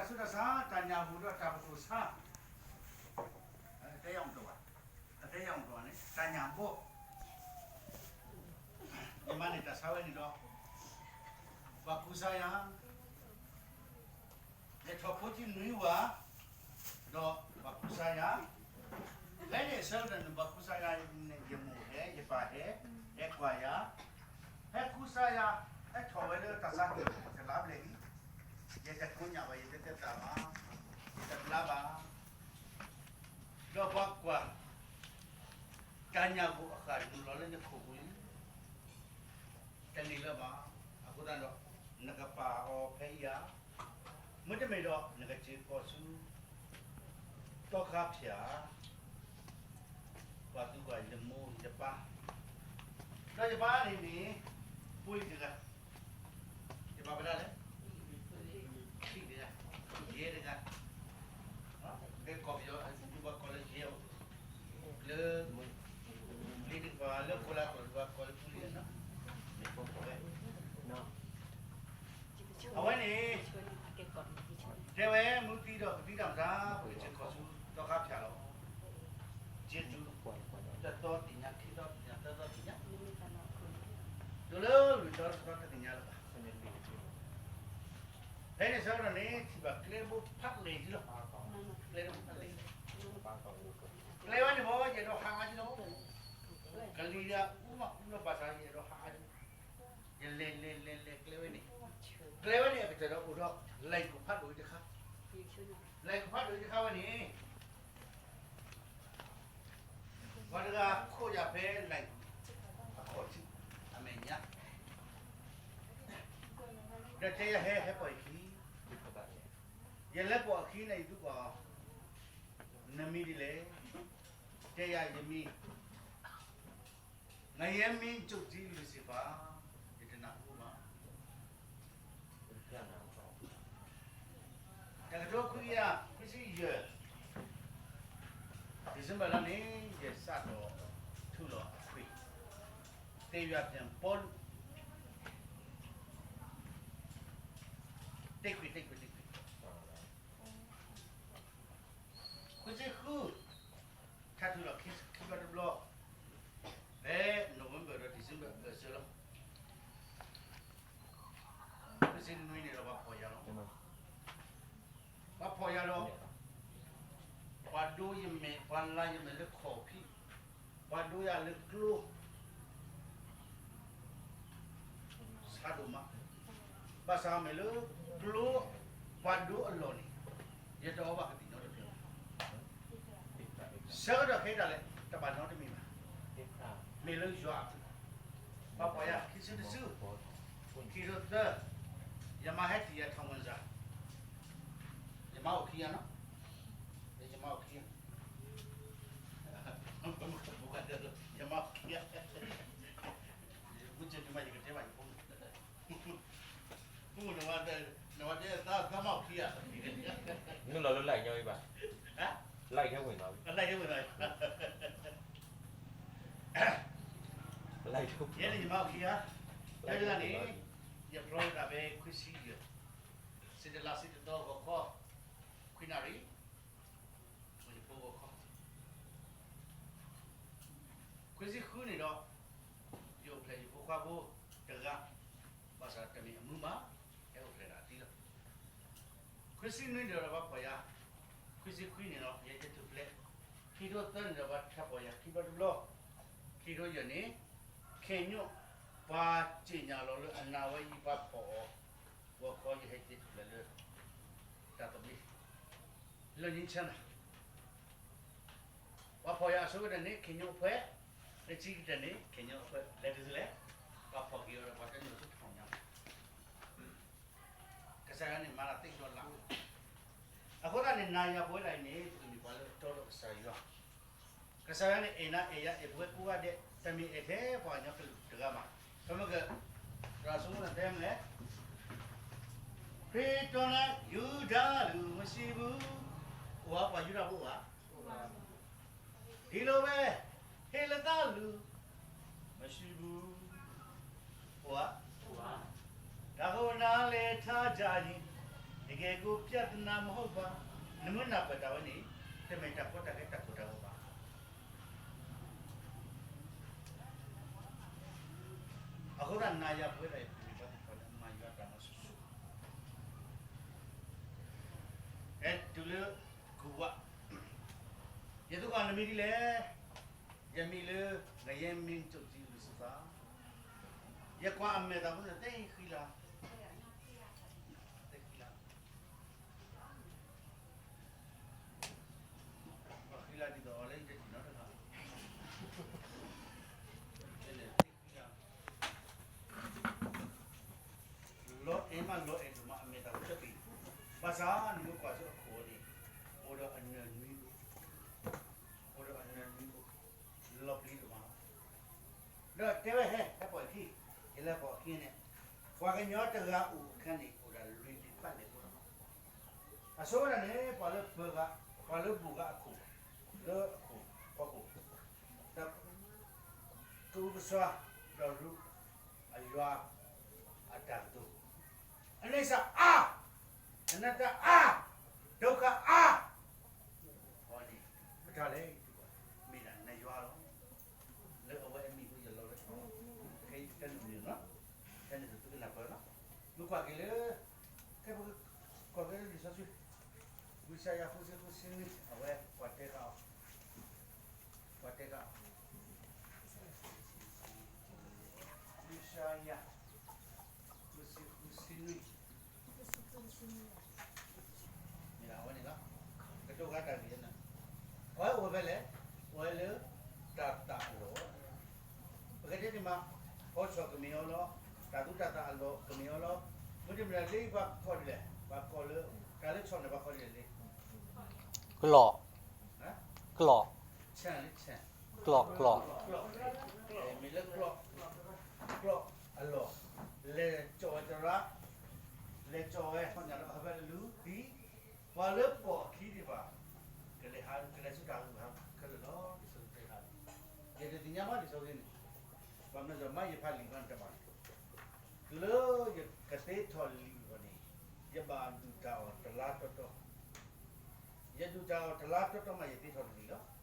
တၢ်ဆူးတၢ်ဆါ တၢ်ညၣ်ဟူဒီးတၢ်ပတိၢ်ဆါ, အတဲယၤမတၤဘၣ်, အတဲယၤမတၤဘၣ်န့ၣ် တၢ်ညၣ်ဘီၣ်, ယမၤန့ၢ်တၢ်ဆါဝဲန့ၣ်ဒီး ပှၤကူစါယၤ ယထီၣ်ဖိကံနွံဝၤ, ဒီးပှၤကူစါယၤ, ဖဲန့ၣ်အဆၢကတီၢ်န့ၣ် ပှၤကူစါယၤန့ၣ် ယမိၢ်ဟဲ, ယပၢ်ဟဲ, ဟဲကွၢ်ယၤ, ဟဲကူစါယၤ, ဟဲထီၣ်ဝဲလၢတၢ်ဆါဟံၣ်တလါဘျဲၣ်လံ, ယတကိညၣ်ဘၣ် ယတတဲသးဘၣ်, ယတဘျါဘၣ်, ဒီးပှၤကွၢ် တၢ်ညၣ်ဘီၣ်အဃၣ်နုာ်လီၤလၢနခိၣ်ပူၤလံ တန့ၢ်လၢၤဘၣ်. အဃိသတးဒီး နကပာ်အီၤဖဲအံၤဧါ, မ့တမ့ၢ်ဒီး နကစ့ၢ်ကီးဆူ သီခါဖၠၣ်, ပှၤသူကွၢ်ယမိၢ်ယပၢ်, ဒီးယပၢ်န့ၣ်န့ၣ် ဖိလံၤတဂၤ, ယပၢ်ဝဲဒၣ်လဲၣ်, ခံတဂၤ, ယဲၢ်တဂၤ, ကဲကီၢ်ပယီၤ ဒ်ပှၤကိးလၢယဲၢ်, လၢ လံတကပၤလၢခိလၢကီၢ် ဒ်ပှၤကိးလၢဖိလံၤနီၤ, အဝဲန့ၣ် တဲဝဲ မုၢ်သံဒီးကသံတၢ်မတၤ ပကစ့ၢ်ကီးဆူ သီခါဖၠၣ်လီၤ. ယဲၢ်တူ, တသီသ့ၣ်ညါ, ခံသီသ့ၣ်ညါ, သၢသီသ့ၣ်ညါ, ဒိၣ်လၢလွံၢ်သီတသီတသ့ၣ်ညါလၢၤဘၣ်. ဖဲန့ၣ်ဆၢကတီၢ်န့ၣ် ထံၣ်ဘၣ်ကျဲဘိဖးလဲၢ်ဒံးလီၤ. ကျဲဘိဖးလဲၢ်, ကျဲဝဲန့ၣ်ဘီ ယအဲၣ်ဒိးဟးအါဒံးလီၤ. ကလံၤဒၣ်အူမးအူလီၤ ဘၣ်ဆၣ်ယအဲၣ်ဒိးဟးအါဒံး, ယလဲၤလဲၤလဲၤလဲၤကျဲဝဲန့ၣ်, ကျဲဝဲန့ၣ်အကတၢၢ်ဒီးအိၣ်ဒီး လဲၤကူၣ်ဖးဒိၣ်တခါ, လဲၤကူၣ်ဖးဒိၣ်တခါဝဲန့ၣ် ပှၤတဂၤခိးယၤဖဲလဲၤကူၣ် အခီၣ်ထံး အမဲာ်ညါ, ဒီးတဲယၤ ဟဲ ဟဲပိာ်ယခံ, ယလဲၤပိာ်အခံန့ၣ် ယဒုးကွၢ်အီၤ, နမံၤဒ်လဲၣ်, တဲယၤ ယမံၤ ငရဲမင်းချုပ်ကြီး Lucifer, ယတနၢ်ဟူဘၣ်. တကထိခွံကယၤခွံဆံယဲၢ် December လါန့ၣ် ယစးထီၣ်ထုးလီၤအခွံၣ်, သ့ၣ်ယွၤပၠၣ်ပီလူး, တခွံၣ် တခွံၣ် တခွံၣ်, ခွံဆံဃု ထါထုးလီၤခံဘျီတဘျီ, ဖဲ November ဒီး December အဘၢၣ်စၢၤလီၤ. ခွံဆံနွံန့ၣ်ဒီးပှၤဖီၣ်ယၤလီၤ. ပှၤဖီၣ်ယၤဒီး ပှၤဒိယမဲာ် ပှၤလါယမဲာ်လၢခီၣ်ဖံး, ပှၤဒိယၤလၢကျိ ဆါဒိၣ်မး, ဘၣ်ဆၣ်မ့ၢ်လၢကျိ ပှၤဒိအလီၢ်န့ၣ် ယတအီဘၣ်ကသံၣ်နီတမံၤဘၣ်. ဆၢကတီၢ်ခဲအံၤဒၣ်လဲာ် တဘၣ်နီတမံၤဘၣ်. မ့ၢ်လၢယွၤအပူၤ, ပှၤဖီၣ်ယၤခံစုတစု, ခံကထိသၢ, ယမါဟဲထံၣ်ယၤထီၣ်မုၢ်စၢ်, ယမါအိၣ်ခံဂၤနီၤ, ယမါအိၣ်ခံဂၤ, ယမါအိၣ်ခံဂၤ, မ့ၢ်ကဲဒ်မး ယကတဲဘၣ်ယဖိမုၣ် ဖိမုၣ် နဝၤတဲ သးမါအိၣ်ခံဂၤ, နုာ်လီၤလၢ like ညီဘၣ်, like ထဲဝင်သွားပြီ, like ထဲဝင်သွားပြီ, like ထဲဝင်သွားပြီ, ယဲန့ၣ်ယမါအိၣ်ခံဂၤ, တၢ်တဂၤန့ၣ် ယဖျီဝဲဒၣ်ဖဲခွံဆံယဲၢ်, စံးတလါစံးတသီဂီၤခီ ခွံနၣ်ရံၣ်, ယဖိဂီၤခီ ခွံဆံဃုန့ၣ်ဒီး ယအိၣ်ဖျဲၣ်ယဖိခွါဖိတဂၤ, ဘၣ်ဆၣ်တမ့ၢ်အမုာ်ဘၣ်, ဟဲအိၣ်ဖျဲၣ်ဒၣ်အသံလီၤ. ခွံဆံနွံန့ၣ်ဒီးပှၤဖီၣ်ယၤ, ခွံဆံခွံန့ၣ်ဒီး ယဲယထူၣ်ဖျဲး, ခံကထိသၢန့ၣ်ဒီးပှၤထါဖီၣ်ယၤခံဘျီတဘျီ, ခံကထိယဲၢ်န့ၣ် ခဲညိၣ်, ပှၤစံၣ်ညီၣ်လီၤလၢအနၢ်ဝဲအံၤ ပှၤဖီၣ်အီၤ, ဂီၤခီယဟဲယထူၣ်ဖျဲးလၢ တၢ်သဘျ့ လၢညါဆၢနၤ ပှၤဖီၣ်ယၤအဆိကတၢၢ်န့ၣ် ခဲညိၣ်အဖှဲး, လၢခံကတၢၢ်န့ၣ် ခဲညိၣ်အဖှဲး လဲၤတစုလဲၣ်, ပှၤဖီၣ်က့ၤအီၤဒီးပှၤတၢ်ညိၣ်ဆူထီၣ်ညါ, ကစၢ်ယွၤန့ၣ်မၤလၢသ့ၣ်ဒီလါ, အဃိသတးန့ၣ် နၤယၤပဝဲဒၣ်အံၤန့ၣ် ပကမ့ၢ်ပှၤလၢအတီဒီးကစၢ်ယွၤ ကစၢ်ယွၤန့ၣ်အဲၣ်နၤအဲၣ်ယၤအဲၣ်ပဝဲကိးဂၤဒဲး, တမ့ၢ်အဲၣ်ထဲပှၤကညီကလုာ်တဂၤဘၣ်. ပမ့ၢ်က, သရၣ်စိမိၣ်န့ၣ်တဲမနုၤလဲၣ်, ခရံာ်တီနၤယူဒၤလူၢ်မစံးဘူး, အိၣ်ဧါ ပှၤယူဒၤဖိအိၣ်ဧါ, ဟ့ၣ်လိာ်ဝဲ, ဟ့ၣ်လီၤသးလူၢ်, မစံးဘူး, အိၣ်ဧါ, တၢ်ဃိနၤလဲၤထါယၤယံၤ, ဟဲ ငဲၤကိပြဿနာမဟုတ်ပါ, နမ့ၢ်နၢ်ပၢၢ်တၢ်ဝဲန့ၣ်, တမ့ၢ်တၢ်ကီတၢ်ခဲတၢ်ကိၢ်တၢ်ဂီၤဘၣ်. အဃိသတးနၤယၤပဝဲဒၣ်အံၤ ပမ့ၢ်ပှၤသ့ၣ်တဖၣ်လၢအမၤယွၤတၢ်မၤဆူၣ်ဆူၣ်, အဲၣ်တုၤလၢကူၣ်ဝး, ယသကိးနမံၤဒ်လဲၣ်, ယမံၤလၢ ငရဲမင်းချုပ်ကြီး လူစီဖာ, ယကွၢ်အမဲာ်သးဖိန့ၣ် သ့ၣ်ဃံလၤ, သ့ၣ်ဃံလၤ ပှၤဃံလၤဒ်သိးအီၤလၢယတထံၣ်နီတဂၤ, လီၤအဲၣ်မးလီၤအဲၣ်ဒိၣ်မး အမဲာ်သးဖိတပ့ၤ, ဘၣ်ဆၣ်နမ့ၢ်ကွၢ်ဆူအခိၣ်န့ၣ်, အိၣ်ဒီးအနၢၤနွံ, အိၣ်ဒီးအနၢၤနွံအိၣ်, လီၤပျံၤဒိၣ်မးလီၤ. ဒီးတဲဝဲဟဲ ဟဲပိာ်အခံ, ယလဲၤပိာ်အခံန့ၣ်, ပှၤကညီတဂၤအိၣ်အခါန့ၣ် အိၣ်ဒီးလွံၢ်ဒ့ၣ်ပၣ်လဲၣ်ဖိလီၤ. အဆိကတၢၢ်န့ၣ် ပှၤလၢပၢၤဂၤ, ပှၤလၢဘူၣ်ဂၤအခိၣ်, လၢအခိၣ်, ဖီခိၣ်, ဒီး ကအိၣ်ကစွါ, ဒီးရူး, အယွၤ, အတၢ်ကတိၤ, အန့ၣ်စၢ်အါ, အနတၢ်အါ, ဒုက္ခအါ, အီၤန့ၣ်, ပတၢ်လဲၣ်, မ့ၢ်ဒၣ်နယွၤလီၤ. လၢအဝဲအမံၤဖိယလီၤလၢ, ကဲတနုၤန့ၣ်လီၤ, တနုၤသုကနၢ်ပၢၢ်လီၤ. မ့ၢ်ကွၢ်က့ၤလၢ, ကဲပကကွၢ်က့ၤလၢလံာ်စီဆှံ, ဝံယၡါယၤဃုဆံဃုဆံနွံ အဝဲပှၤတဲဃာ်အီၤ, ပှၤတဲဃာ်အီၤ, ဝံယၡါယၤ ဃုဆံဃုဆံနွံ မ့ၢ်ဒၣ်အဝဲန့ၣ်လီၤ. ကတိၤဃာ်တၢ်ဂ့ၢ်န့ၣ်, အဝဲအိၣ်ဖဲလဲၣ်, အိၣ်ဝဲလၢတၤသၣ်အလီၢ်, ပကတဲန့ၣ်မး, ဖီဆီၣ်ကမ့ၢ်အီၤလီၤ, တၤသူတၤသၣ်အလီၢ်ကမ့ၢ်အီၤလီၤ. မ့တမ့ၢ်လၢပှၤကိးဒ်လဲၣ်, ပှၤကိးလၢ, တၢ်လၢဆီၣ်န့ၣ် ပှၤကိးဒ်လဲၣ်လံ, ကျီၢ်, ကျီၢ်, ဆၣ်လံ, ဆၣ်, ကျီၢ်, ကျီၢ်, မ့ၢ်လၢကျီၢ်, ကျီၢ်အလီၢ်, လဲၤကၠီၣ်ဝဲသရၣ်, လဲၤကၠီၣ်ဝဲ ခီညၣ်လၢအဟၢဖၢလၢလူၤသံ, ပှၤလၢပိာ်အခံသ့ၣ်တဖၣ်, ကလဲၤဟး, ကလဲၤဆူတၢ်ဂုၤဟးဂီၤခဲလၢာ်လီၤ. လံာ်စီဆှံတဲဃာ်, ယတသ့ၣ်ညါဘၣ်လံာ်စီဆှံန့ၣ်, ဘၣ်မနုၤလဲၣ် မ့ၢ်ယဖးလံာ်ဘၣ်န့ၣ်တဘၣ်န့ၣ်, လၢယကသ့ထီၣ်လံာ်အဂီၢ်န့ၣ်, ယဘၣ်ဒုၣ်တၢ်အီၣ်တလါတီတီ, ယဒုၣ်တၢ်အီၣ်တလါတီတီမး ယသ့ထီၣ်လံာ်လီၤ.